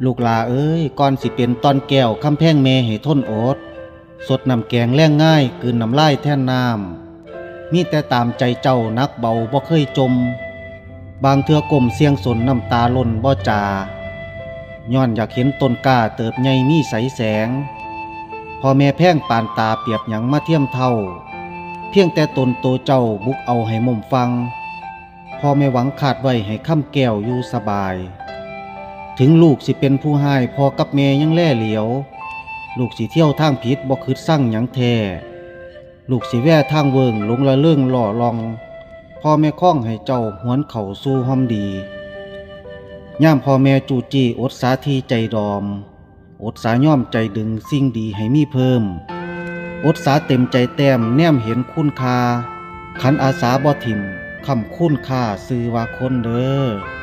ລູກຫຼ້າເອີຍ ກ່ອນຊິເປັນຕ່ອນແກ້ວຄຳແພງແມ່ໃຫ້ທົນອົດ ສົດນ້ຳແກງແລງງາຍ ກືນນ້ຳລາຍແທນນ້ຳ ມີແຕ່ຕາມໃຈເຈົ້າ ໜັກເບົາບໍ່ເຄີຍຈົ່ມ ບາງເທື່ອກົ້ມສ່ຽງສົນ ນ້ຳຕາຫຼົ່ນບໍ່ຈາ ຍ້ອນຢາກເຫັນຕົ້ນກ້າເຕີບໃຫຍ່ມີໃສແສງ ພໍ່ແມ່ແພງປານຕາ ປຽບຫຍັງມາທຽມເທົ່າ ພຽງແຕ່ຕົນໂຕເຈົ້າ ບຸກເອົາໃຫ້ມົມຝັ່ງ ພໍ່ແມ່ຫວັງຄາດໄວ້ ໃຫ້ຄຳແກ້ວຢູ່ສະບາຍ ເຖິງລູກຊິເປັນຜູ້ຮ້າຍ ພໍ່ກັບແມ່ຍັງແລຫຼຽວ ລູກຊິທຽວທາງຜິດ ບໍ່ຄິດຊັງຫຍັງແທ້ ລູກຊິແວ່ທາງເວີ້ງ ຫຼົງລະເລີງລໍ້ລ່ອງ ພໍ່ແມ່ຄອງໃຫ້ເຈົ້າຫວນເຂົ້າສູ່ຮ່ອມດີ ຍາມພໍ່ແມ່ຈູ້ຈີ້ ອົດສາທີ່ໃຈດອມ ອົດສາຍອມໃຈດຶງ ສິ່ງດີໃຫ້ມີເພີ່ມ ອົດສາເຕັມໃຈແຕ້ມ ແນມເຫັນຄຸນຄ່າ ຂັນອາສາບໍ່ຖິ້ມ ຄ້ຳຄູນຄ່າຊື່ວ່າຄົນເດີ.